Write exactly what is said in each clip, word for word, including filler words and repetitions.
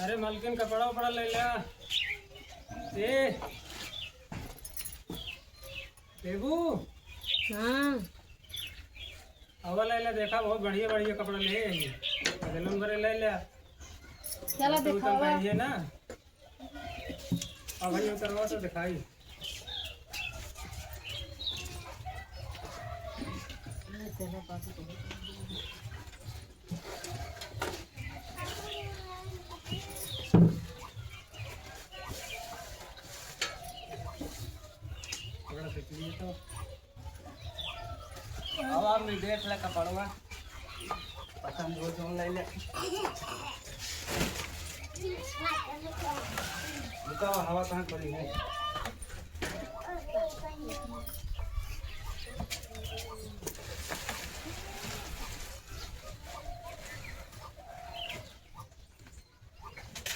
अरे मलकिन, कपड़ा उपड़ा ले ला। ए, बेबू। हाँ। आवा ले ला, देखा बहुत बढ़िया बढ़िया कपड़ा ले आई। गलन भरे ले ला। चला तो दिखावा। पहनिए ना। अब भाई उतरवा तो दिखाई। पकड़ा से लिए तो। अब आप नहीं देख ले कपड़वा, पसंद हो जौन ले ले। रुका, हवा कहाँ पड़ी है?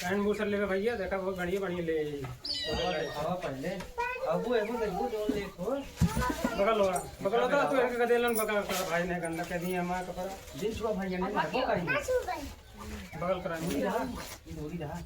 पैंट बूट सब लेबे भैया, देखा बहुत बढ़िया बढ़िया ले आई। हवा, हवा पहले। अबू, अबू, देखबू, जो ले खो। बगल हो, बगल होता तू इनके कदे लन बगल कर भाई ने गंदा कह दिया हमारा कपड़ा। दिन छुआ भाई ने, वो कहीं। बगल करा। दूरी रहा, ये दूरी रहा।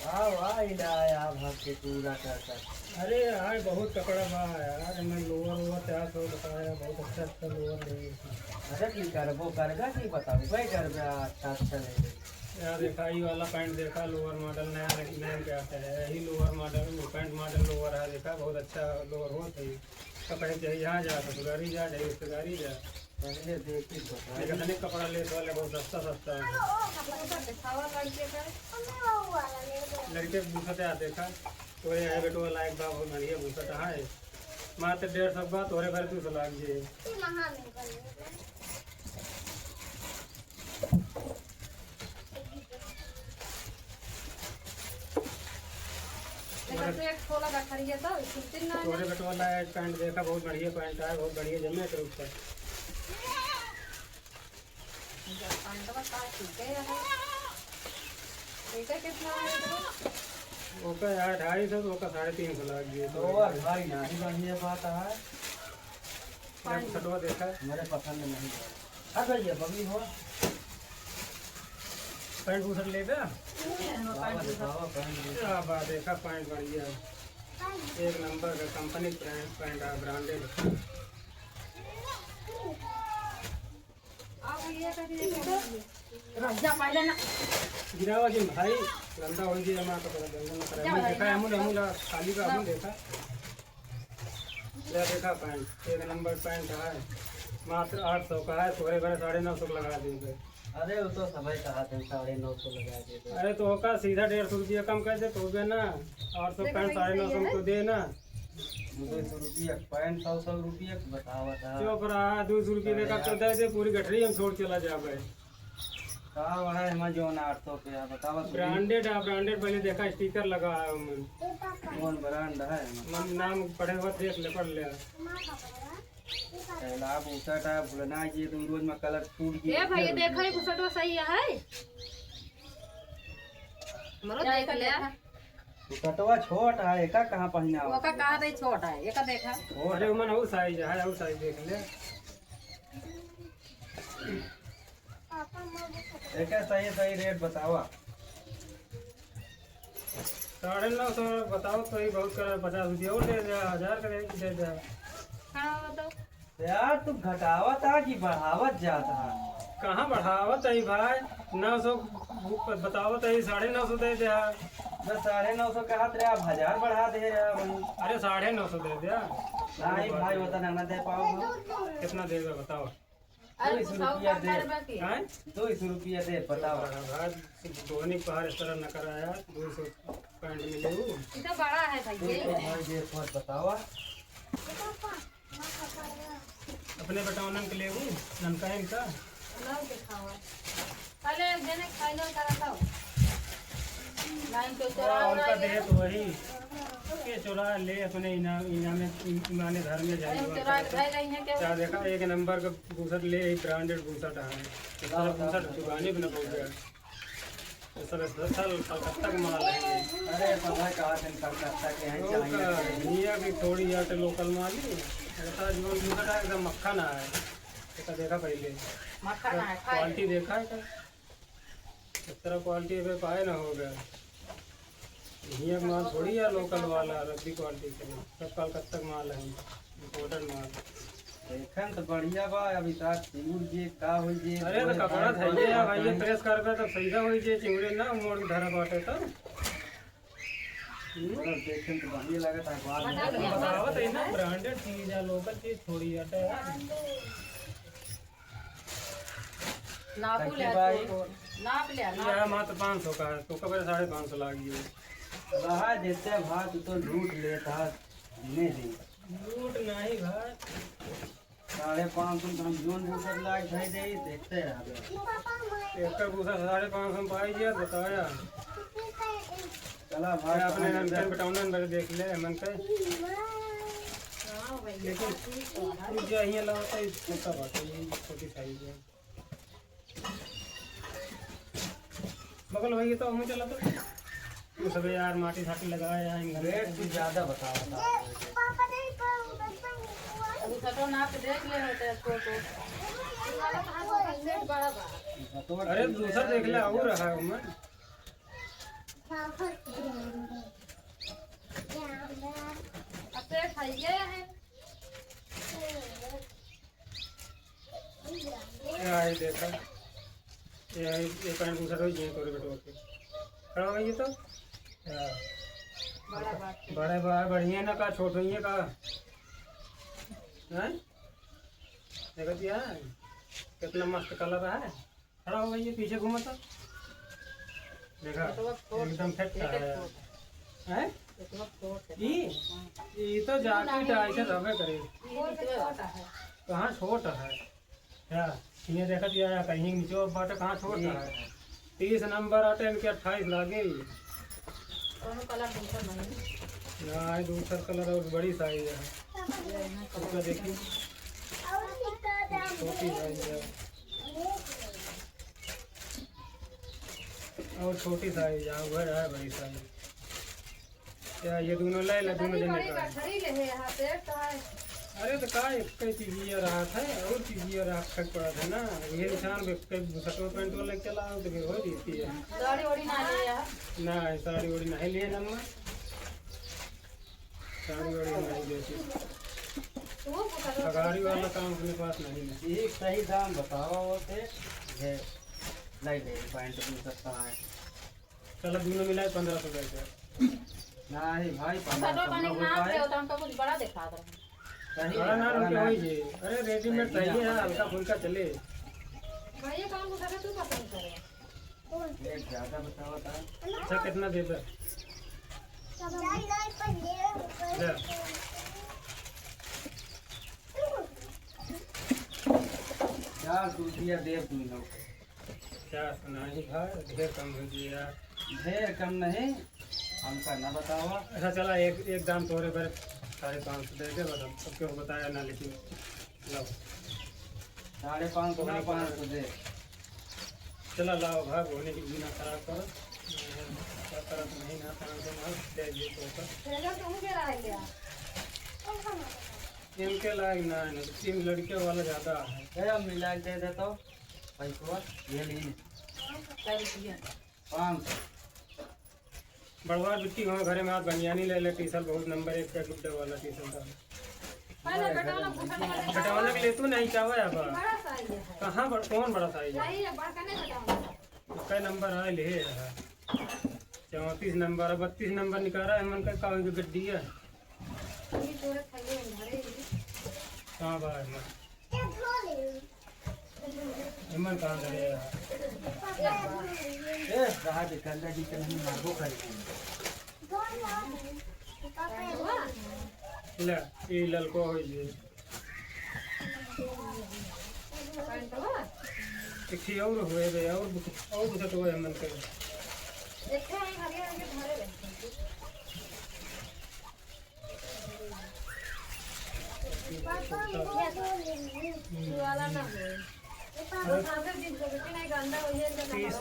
वाह, वाह, इला यार, भाग के पूरा कर, कर। अरे यार, बहुत कपड़ा बा यार, मैं लोअर वोअर तैयार हो बताया, बहुत अच्छा अच्छा लोअर ले। अरे, की करबो, करबे, की बताओ, भाई, करबे, अच्छा, अच्छा ले ले। यार, देखा, ई वाला पैंट देखा, लोअर मॉडल नया, नया क्या है, यही लोअर मॉडल, वो पैंट मॉडल लोअर है, देखा, बहुत अच्छा लोअर हो, सही। तो कहीं चाहिए, यहाँ जा, ससुरारी जा, जाइए, रिश्तेदारी जा। पहले देख के बता। देखा तनी कपड़ा लेत वाले बहुत सस्ता सस्ता है। लड़के के बूसट यार देखा, तोरे यहाँ बेटवा लायक बा, बहुत बढ़िया बूसट है। मात्र डेढ़ सौ बा, तोरे भर दू सौ लाग जे। देखा, तू एक खोला गठरिया तो, सुनती ना तोरे है। बेटवा लायक पैंट देखा, बहुत बढ़िया पैंट है, बहुत बढ़िया जमे के ऊपर। पैंटवा का ठीक है यार। ठीक है, कितना है तो? ओका यार ढाई सौ, तो ओका साढ़े तीन सौ लाग गए। तो यार भाई, नहीं बढ़िया बात है। पैंट बुसटवा देखा। मेरे पसंद नहीं है। हाँ भैया, बबली हो। पैंट बुसट लेबे? बाबा दिखावा पैंट बुसट। क्या बात, देखा पैंट बढ़िया। एक नंबर का कंपनी ब्रांड पैंट है, ब्रांडेड। रहिया पहले ना। गिरावा जिन भाई, गंदा हो गया, हमारा कपड़ा गंदा ना करा। जा भाई, देखा, ना। हमू, हमू ला, खाली का हमू देखा। ले देखा पैंट, एक नंबर पैंट है, मात्र आठ सौ का है, तोरे भरे साढ़े नौ सौ का लगा देबे। अरे वो तो सबै कहा थे, साढ़े नौ सौ लगा देबे। अरे तो ओका सीधा डेढ़ सौ रुपया कम कर दे, तो हो गया ना, आठ सौ देखो पैंट भाई, साढ़े नौ सौ सही है। तो दे ना। दो सौ रुपया पैंट, सौ सौ रुपया के बतावा था। चुप रहा, दो सौ रुपया लेकर तो दे दे, पूरी गठरी हम छोड़ चला जाबे। का है, हमार जौन आठ सौ के है, बतावा तो। ब्रांडेड है, ब्रांडेड, पहले देखा, स्टिकर लगा है ओमन। कौन ब्रांड है? मन नाम पढ़े हुआ देख ले, पढ़ ले। पहला बुसट है, भूलना ये तो रोज में कलर छूट गया। ए भैया, देखा, ये बुसटवा सही है। हमरो देख ले। बुसटवा छोट है, एका कहाँ पहिना? ओका कहा दे छोट है, एका देखा। छोट। अरे, ओमन और साइज है, और साइज देख ले। एका सही, सही रेट बतावा। साढ़े नौ सौ बताओ तो ही बहुत कर, पचास रुपया और दे दे, हजार का दे दे। खड़ा हो तो। यार, तू घटावत आ कि बढ़ावत जात आ? कहाँ बढ़ावत है भाई? नौ सौ बतावत है, साढ़े नौ सौ दे दे। बस साढ़े नौ सौ कहत रहे, अब हजार बढ़ा दे रहे भाई। अरे, साढ़े नौ सौ दे दे। नहीं भाई, उतना ना दे पाओ हम। कितना देबे बताओ? अरे, दो सौ रुपया दे। हैं? दो सौ रुपया दे, बताओ। अरे भाई, दोहनी पहाड़ इस तरह न कराया, दो सौ पैंट मिले वो। ये तो बड़ा है भाई, दो सौ ये। भाई दे, मत बतावा। अपने बेटौनन के लेबू, ननका इनका। ना दिखावा। पहले एक जने final करा था। लाइन पे चोरा हाँ, उनका उड़ा दे गया। तो वही। के चोरा ले अपने इनाम, इनाम में, ईमान घर में जाए। अरे, चोरा के भाई नहीं है क्या? क्या देखा, एक नंबर का बुसट ले, एक branded बुसट है। इस तरह बुसट दुकान ही बना हो गया। तो सब special कलकत्ता के माल है। अरे, सब है, कहा थे कलकत्ता के हैं, तो चाइना का, के हैं। हियाँ भी थोड़ी आटे local माल ही है। ऐसा जो दूसरा एकदम मक्खन है। ऐसा देखा पहले। मक्खन है, खाए। Quality देखा है क्या? इस तरह quality पे पाए ना होगा। हियाँ के माल थोड़ी है local वाला, रद्दी quality के, सब कलकत्ता के माल है, imported माल। देखन तो बढ़िया बा, अभी साथ चिउर जे का होई जे, अरे तो कोई कपड़ा खाए धइले है भाई, ये कहीं। Press करबे तो सीधा होई जे, चिउरे ना मोड़ के धरा बाटे तो। हम्म। बस देखन तो बढ़िया लागत है, बाद में बतावत है ना, branded चीज है, local चीज थोड़ी हटे है। नापू ले, देखिए भाई। छोट, छोट। नाप ले, नाप यह ले। मात्र पाँच सौ का है, तो कब साढ़े पाँच सौ लागी है। रहा जैसे भात, तू तो लूट लेता है, नहीं दी। लूट नहीं भाई। साढ़े पाँच सौ तो हम जोन दूसर लाग भाई दे, देखते हैं अभी। एक का दूसरा साढ़े पाँच सौ में पाई गया, बताया। चला भाई, अपने कहाँ नंदन बेटा उन्होंने बड़े देख ले, मन के। हाँ भाई, लेकिन ठीक तो है। तू जो हियाँ लावता है, छोटा बात है, ये छोटी size है। बगल भाई, ये तो हमें चला तो। ये सब यार माटी साटी लगाए हैं, rate भी ज्यादा बतावा था। अब वो छोटो नाप के देख ले होते हैं, छोटो। ये वाला कहाँ से set बड़ा बा? अरे, दूसरा देख ले, और रहा है उमर। अब तो ये खाइए है। ये आई देखा, ये आई, ये पैंट घुसा रही है तोरे बेटवा के। खड़ा हो गई तो? हाँ। बड़ा बात है। बड़े बार बढ़िया ना का, छोट हुई है का? हैं? देखत या, कितना मस्त colour है। खड़ा हो भैया, पीछे घूमा तो। देखा, पेटवा छोट एकदम है, fit पेट है। छोट है। हैं? पेटवा छोट है। ई? हाँ। ई तो जाकेट है, ऐसे रहबे करे। ई पेटवा छोट है। कहाँ छोट है? क्या? ये देखत या, कहीं नीचे बाटे, कहाँ छोट ई है? तीस नंबर आटे, इनके अट्ठाईस लागे। कौनो colour दूसर नहीं? ना, ये दूसर colour और बड़ी size है। ये ना colour इसका देखिए। छोटी size है। और छोटी size है, वो है बड़ी size। क्या ये दोनों ले ले, दोनों जने का? खरीद ले है, यहाँ से तो है। अरे तो का एक ही चीज ये रहा था, और चीज ये रहा, खट पड़ा था ना। ये निशान पे कई बुसटवा पैंट वाला लेके चला, तो फिर हो जीती है। साड़ी ओड़ी ना ले यार। ना, साड़ी ओड़ी नहीं लिए ना मैं। साड़ी ओड़ी नहीं लेती। तो वो बुसटवा खगारी वाला काम अपने पास नहीं है। एक सही दाम बतावा होते, ये नहीं ले, पैंट भी सस्ता है। चलो, दोनों मिला के पन्द्रह सौ दे दे। नहीं भाई, पन्द्रह सौ छोटो कनिक ना हो नाप पाए। ले, तो हमका कुछ बड़ा दिखा दो। सही बड़ा है, ना बड़ा रुके ना। वही जी। अरे, readymade सही सही है, है। हल्का फुल्का चले। भैया, कौन सा तू पसंद करे? रेट ज्यादा बतावा था। अच्छा, कितना दे दे? ले। चार सौ रुपया दे तू लोग। क्या सुनाई भाई, ढेर कम हो गया यार। ढेर कम नहीं, हमका ना बतावा। अच्छा चला, एक, एक दाम तोरे पर साढ़े पाँच सौ दे दे, बस अब सबके को बताया ना, लेकिन लो। साढ़े पाँच सौ ना, पाँच सौ दे। चला लाओ भाई, होने की बिना खराब करो। क्या करत नहीं ना, पाँच सौ माल दे दिए तो ऊपर। पहले तुम के रह गया। इनके लायक ना है, ना तो तीन लड़के वाला ज्यादा है। ए, हम मिला के दे देता हूँ। पैसवा ये ली। कै रुपया? पाँच सौ। बड़वा बिट्टी हो घरे में, आप बनियानी ले ले, टी-शर्ट बहुत नंबर एक का गुड्डा वाला टी-शर्ट है। पहले बेटवा ना पूछा था, बेटवा ना के ले तू नहीं चाहे अब। बड़ा size है। कहाँ बड़-, कौन बड़ा size है? यही है, बड़का नहीं बेटवा ना। कै नंबर है, ले रहा। चौंतीस नंबर, बत्तीस नंबर निकाला है, मन का, का होई गड्डी है। ये तोरे खाइए, घरे ही। कहाँ बाहर में? एमन कहाँ धरे है? ए, रहा दे, गंदा जी के नहीं मारबो करी। ले, ये ललको हो ये। एक ठे और हुए बे, और, और कुछ तो है मन के। एक ठे हरियर हरियर धरे रहे। पापा, वो वाला ना हो। तीस,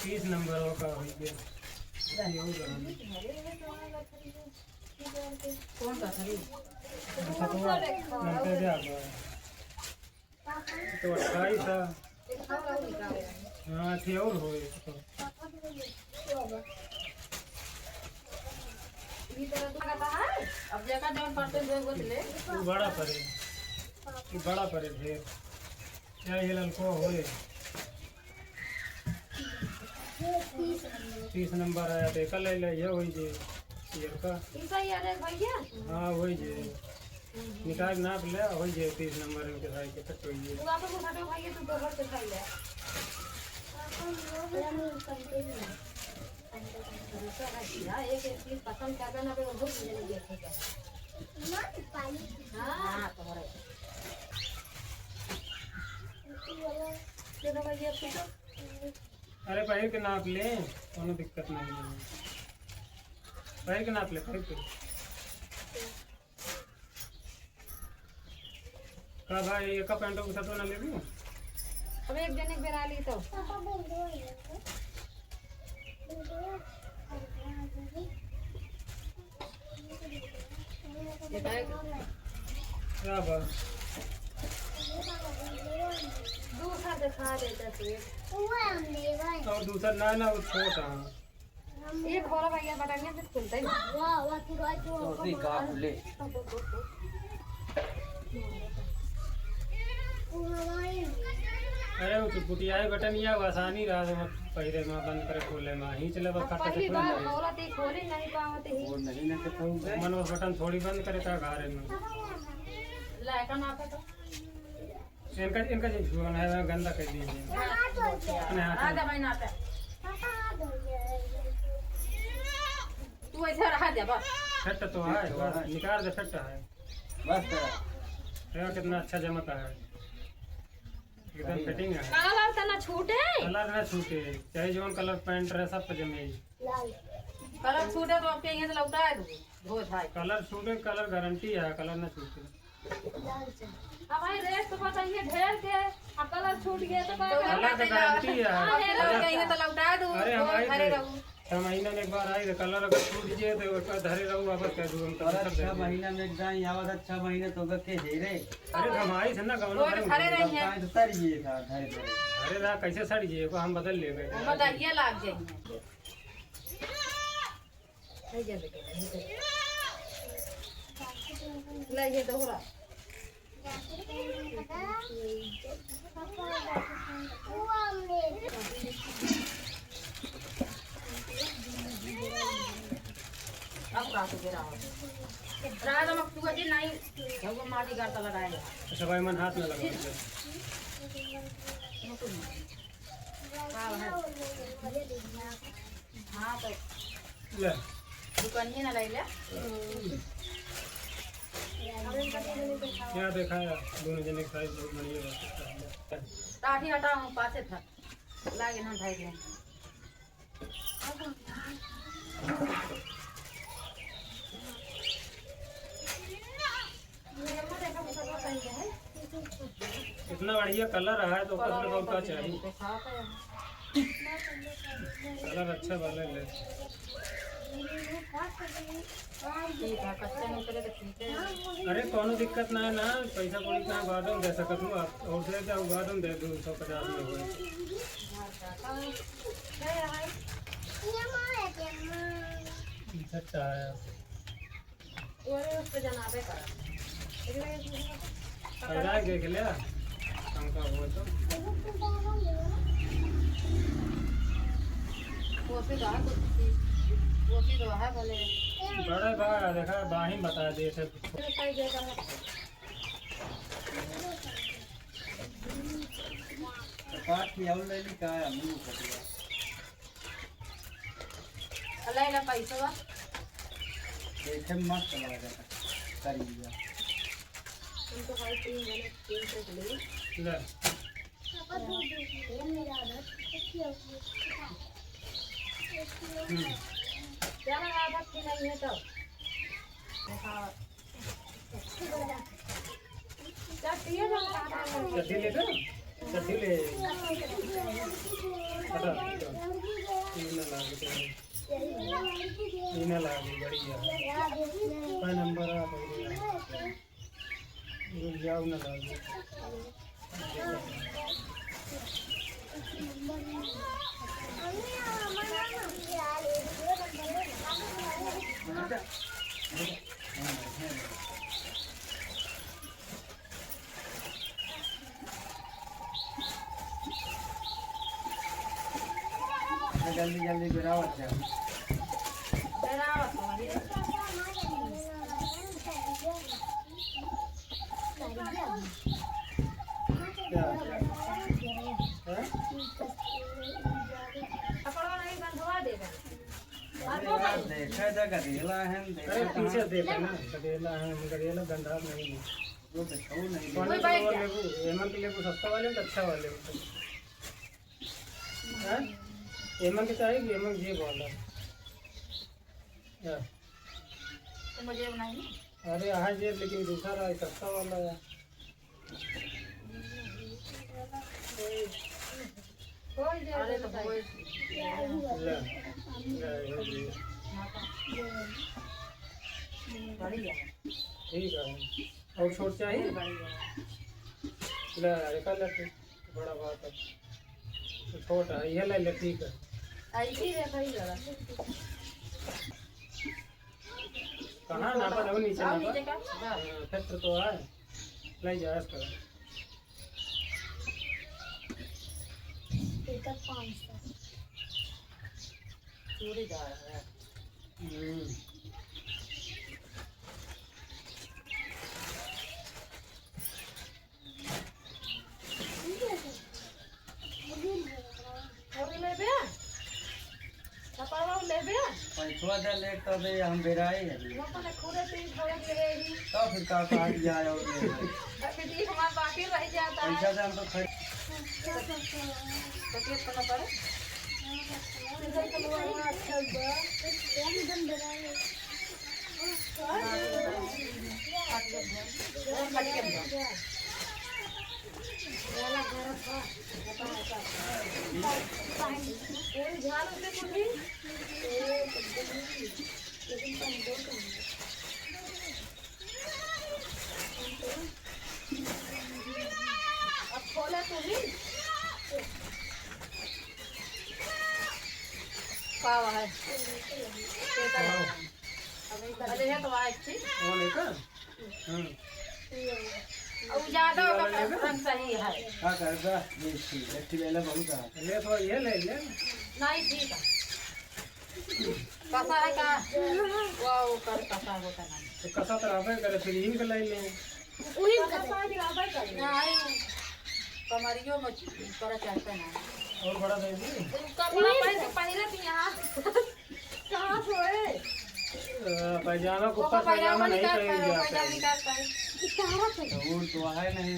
तीस नंबर का होई गया। ये हो गया। कौन का खरीद? नंबर दे आप। तो अट्ठाईस है। हाँ, थी और हो एक तो। अब जगह जौन पड़ते दो गो ले। वो बड़ा पड़े, वो बड़ा पड़े ढेर। क्या ये ललको होए? तीस नंबर आया, देखा ले ले, ये वही जे, ये का? ई सही है रे भैया। हाँ, वही जे। निकाल नाप ले, वही जे तीस नंबर के भाई के तक वही जे। तू आप को हटो भाई, तू तो घर से खाई ले। दूसरा है क्या? एक, एक चीज पसंद कर लेना, तो वो भूल नहीं देखेगा। हाँ, तुम्हारे। चलो भाई, अब तो अरे पहिर के नाप ले, कोनो दिक्कत नहीं है। पहिर के नाप ले, पहिर के। का भाई, एका पैंटो के शर्टो ना लेबू? अब एक जने के बेरा ली तो। ये का है? क्या बात? दूसरा दिखा देता तू। और दूसरा ना, ना, वो छोटा है। ये खोला भैया, बटनिया से खुलता ही नहीं। वाह, वाह, तू राज जो तो दी का ले। अरे, वो चुटपुटिया है बटनिया, वो आसानी रहा है, मत पहिरे में, बंद करे, खोले में, ही चले, बस अब खट से पहली खुल बार जाए। खोला थी, खोले नहीं पावत ही। वो नहीं ना कहता हूँ। मन वो बटन थोड़ी बंद करे का घरे में। लायका ना था तो। इनका, इनका जो छुआना है, गंदा कर दिए हैं। अपने हाथ आ में। जा भाई, ना पे। तू ऐसे रहा जा, बस। फिट तो है, बस निकाल दे, फिट है। बस करा। देखो कितना अच्छा जमता है, एकदम बढ़िया। फिटिंग है। कलर तो ना छूटे। कलर ना छूटे, चाहे जौन कलर पैंट रहे, सब पे जमे। कलर छूटे तो आपके यहाँ से लौटा है, धो धाय। कलर छूटे, कलर गारंटी है, कलर ना छूटे। अब भाई रेट तो बताइए ढेर के, आ कलर छूट गया तो का तो करी? कलर तो गारंटी है। हाँ, है, लौट गई है तो लौटा दो, अरे, वो हमारे घरे तो रहो। छह महीना में एक बार आई तो कलर अगर छूट गया तो एक बार धरे रहो, वापस कर दो, हम तो अरे, कर छह देंगे। महीना में एक दाई आवत है, छह महीने तो के हे रे। अरे, हम आई थे ना, गाँव वो में तो धरे रही है। काहे तो सड़ गए था, धरे धरे। अरे ना, कैसे सड़ गए, को हम बदल लेंगे। हम बताइए लाग जाएंगे। ले जा बेटा, ले जा। ले ये दोहरा। अब का तो गिरा हो। रात में तू अजी नहीं, वो माटी गाड़ तलक आएगा। अच्छा भाई, मन हाथ में लगा। हाँ भाई। हाँ तो ले। दुकानिए ना लाई ले। क्या देखा है? दोनों जने का साइज बहुत बढ़िया बा। काठी हटा, हम पासे था। लागे ना भाई के। इतना बढ़िया कलर है तो कलर और का चाहिए? कलर अच्छा वाला ले। ठीक है, कच्चे में उतरे तो ठीक है। अरे, कोनो दिक्कत ना है ना, पैसा कौड़ी का बाद में दे सकत हूँ आप, और दे दे, बाद में दे दो, सौ पचास में हुए। अच्छा, है। तोरे उस पे जनाबे कर। फायदा है, देख ले, हमका हो तो। वो भी रहा कुछ, वो भी रहा भले। बड़े बा, देखा, बाहिन बता दे, सब। तो सही जगह है। तो बात की और ले ली का है, मुंह फटिया। अल्लाह, इला पैसवा। देखे में मस्त लागत है, करिया। हम तो भाई तीन जने, तीन सौ ले। ले। पापा, दो, दो, दो, मेरा आधा, तो क्या हो गया? हम्म। चलो, आधा की नहीं है तो। हाँ। चड्डी ले लो। कथी ले? हटा, हटा। ई ना लागे, ई ना लागे, बढ़िया। का नंबर आ, बढ़िया। ई जाओ ना लागे। जल्दी जल्दी गिरावत जा। गिरावत हो, अभी। क्या? हैं? कपड़ा नहीं बंधवा देबे। अरे यार, देखा जा, गदेला है, देखा अरे पीछे कहाँ? देखा ना, गदेला है, हम गदेला गंधार नहीं है। वो तो छऊ नहीं कोई दे। बैठ जा। लेबू, हेमंत लेबू सस्ता वाले तो अच्छा वाले होते। हैं? हेमंत चाहिए कि हेमंत जी बोल रहा है? या। तो मुझे बनाइए। अरे, यहाँ जेब लेकिन दूसरा है, सस्ता वाला है। अरे, तो कोई ले। ले, ये ले। बढ़िया। ठीक है। और छोट चाहिए? बढ़िया। ले, एक ले तू। बड़ा बात है। तो छोट है, ये ले ले, ठीक है। ऐसी है, सही लगा। कहाँ नापा? देखो नीचे और नापा। नीचे का? हाँ, फिट तो है। ले जा इसको। ये तो पाँच सौ। चूड़ीदार है। हम्म। और लेबे? कपड़वा लेबे? पैसवा दे, लेट कर दे, हम बेराए हैं। वो अपने खुदे तीन भरे के रहे ही। तो फिर का कहा कि जाए और ले आए? अभी दी हमार बाकी रह जाता है। पैसा दे, हम तो खरीद तो के इतना पड़े? अब खोला तू ही। पावा है। अरे है तो आज थी। कौन है का? हम्म। अब ज्यादा ये वाला होगा लेबे? तो सही है। हाँ, कर दे। ये ठीक है, ठीक है, ले बहुत है। ले तो ये ले ले। नहीं, ठीक है। कसा है का? वाह, ओकर कसा होता ना। तो कसा तो रहबे करे, फिर इनके लाई ले। उही कसा है कि रहबे करे। ना, आई कमरियो में करे चढ़ते ना। और बड़ा दे दी। कपड़ा पहन के पहिरे थी यहाँ। कहाँ से होए? अ, पैजामा को ओकर ऊपर पैजामा पैजामा नहीं निकाल पहन पाए, जाता पैजामा है। निकाल पाए। तो वो तो है नहीं।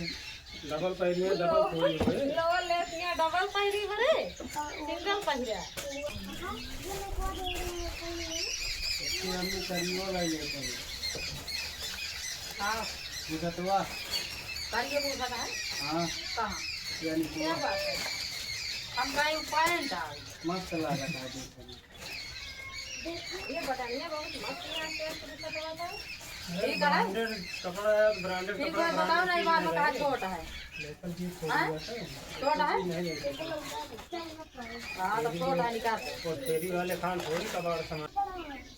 डबल पहनिए, डबल थोड़ी होए। लोअर लेतिया डबल पहिरी भरे, सिंगल पहिरा। इसके हमने करियो लाई लेते हैं। हाँ। बुझतवा। करिए बुझत है? हाँ। कहाँ? यानी क्या बात है? हम कहीं पैंट आ। मस्त लागत है देखने में। ये बटनिया बहुत मस्त यहाँ से शुरू से तो आता है। अरे ठीक है। ब्रांडेड कपड़ा है, ब्रांडेड ठीक कपड़ा, है, बताओ ब्रांडेड नहीं, चीज बात में कहा है। छोटा है। लेकिन चीज थोड़ी हाँ? बहुत है। छोटा है? चीज नहीं लेते। हाँ, तो छोटा है, निकाल। और फेरी वाले खान थोड़ी कबाड़ सामान।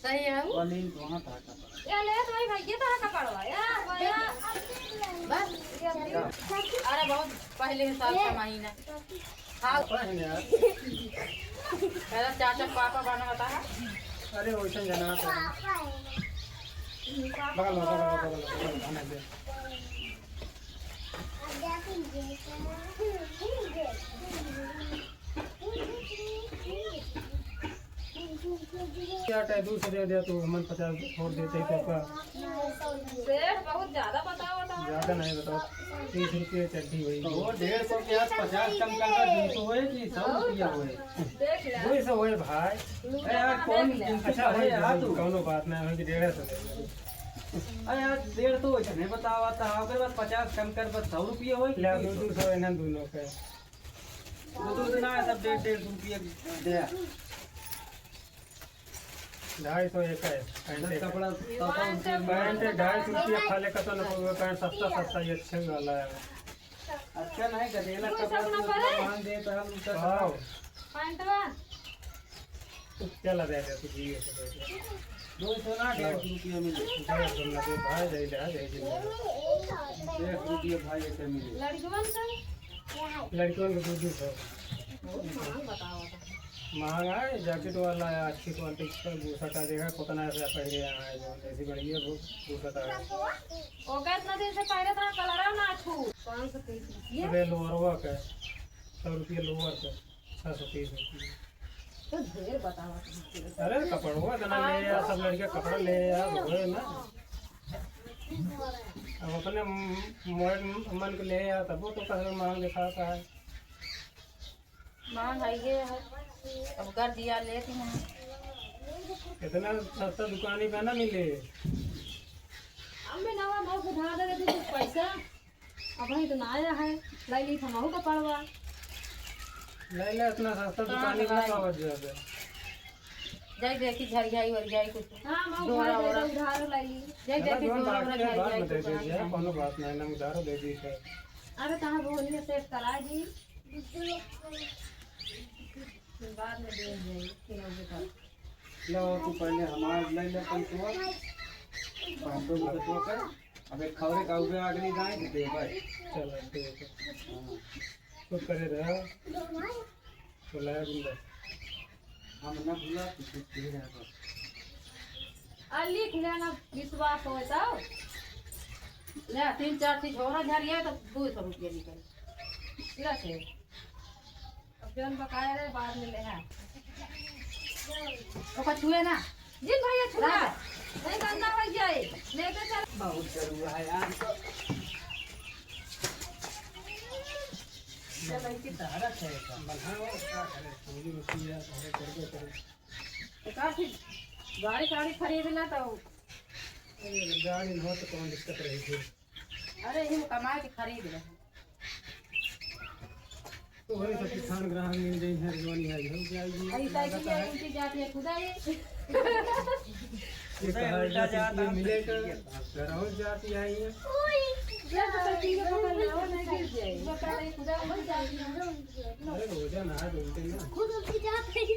सही है वो। वाली वहाँ था कपड़ा। ये ले तो भाई, भाई, ये तो है कपड़वा, ये, ये। बस, ये अभी। अरे, बहुत पहले साल का महीना। हाँ। पापा है यार। पहले चाचा पापा बना होता है। अरे, वैसे जना था। बगल में, बगल में, बगल में, बगल में, बगल में। क्या टाइम दूसरे दे दे, तू हमन पचास छोड़ देते ही तो का। सेठ बहुत ज्यादा बताओ, बताओ। ज्यादा नहीं बताओ, तीस रुपये चड्ढी हुई। तो वो डेढ़ सौ के आज पचास कम कर दे, दो सौ होए कि सौ रुपया होए? देख ले। दो सौ होए भाई। अरे यार, कौन देख ले। अच्छा, होए यार तू। कौनो बात नहीं, होए कि डेढ़ सौ। अरे यार, डेढ़ सौ इतने बतावा था, ओकरे बाद पचास कम कर, बस सौ रुपया होए कि ले, दो सौ? दो सौ इन्हन दोनों के। वो तो उतना है, सब डेढ़, डेढ़ सौ रुपया दे। ढाई सौ एक है, पैंट एक। कपड़ा, कपड़ा उनके पैंट ढाई सौ रुपया खाले, कतो न कोई पैंट सस्ता, सस्ता ही अच्छे वाला है। अच्छा नहीं, गदेला कुछ कपड़ा अपना तो परे? मांग दे तो हम उसका हाँ। पैंटवा। चला दे दे, तू भी ऐसे दे दे। दो सौ ना, डेढ़ सौ रुपया मिले। डेढ़ सौ ना दे भाई, दे दे, दे दे। डेढ़ सौ रुपया भाई ऐसे मिले। लड़कवन का? लड़कवन का दो दो सौ। बहुत महंग बतावा था। महंगा है, जैकेट वाला है, अच्छी क्वालिटी का, बूसा का देखा, कितना ऐसा पहले यहाँ है, जो ऐसी बढ़िया बू-, बूसा का है। ओकर इतना दिन से पहले था, कलरवा ना छू। पाँच सौ तीस रुपया। अरे लोअरवा का, सौ रुपया लोअर का। छह सौ तीस रुपये। तो ढेर बतावा तुमसे। अरे, कपड़वा इतना ले आ, सब लड़के कपड़ा ले आ, धोए ना। अब अपने म-, मोए मन के ले आ, तब वो तो कसर मांग दिखाता है। मांग है ये है। अब कर दिया लेती हैं। इतना सस्ता दुकानी पे ना मिले। अब मैं नवा भाव उठा दे रहे थे, कुछ पैसा। अब वही तो ना आया है, लाई ली हमहू का पड़वा। लाई ले, इतना सस्ता कहाँ दुकानी से में लाई? पावत जाबे। जाई देखी झरियाई वरियाई कुछ। हाँ, हम डोरा उधार दे ओरा। दे, उधार लाई ली। जाई चला, देखी जौन डोरा बाकी ओरा है, बाद में दे झरियाई दीजिए, कुछ। कोनो बात नहीं, हम उधार दे दी है। अरे, कहाँ बोलिए, सेठ करा दी। बाद में दे दे, तीनों के साथ। लो, तू पहले हमार ले ले पैसवा, पाँच सौ रुपये तो कर। अब एक खौरे का उबे अगली दाएं के दे भाई। चल, ठीक है। हाँ। तो करे रहा, तो लाया गुंडा। हम ना भूला, तू कुछ कह रहा था। आ लिख लेना, विश्वास हो तो। ले, तीन चार चीज हो रहा झरिया तो दो सौ रुपया निकल। ले से। अब जौन बकाया रहे, बाद में ले आ। ओका छुए ना। जी भैया, छुआ। राजा। नहीं गंदा हो जाए। लेके चल। बहुत जरूर है यार। ये लड़की तहरा है का? बनाओ, का करे? पूरी रोटी है, तहरे करबे करे। तो का फिर गाड़ी, गाड़ी खरीद ला तो। अरे, गाड़ी न हो तो कौन दिक्कत रही थी? अरे, ये कमा के खरीद ले। तो वही सब किसान ग्राहक मिल गई है, जवानी है, हम जाएगी। अरे, साइकिल ये उल्टी जाती है, खुदा ये। ये उल्टा जाता है, मिले तो घर और जाती आई है। ये तो साइकिल को पकड़ ले, और नहीं गिर जाए। पकड़ ले, खुदा उल्टी जाती है। अरे, रोजा ना, बोलते ना। खुद उल्टी जाती है।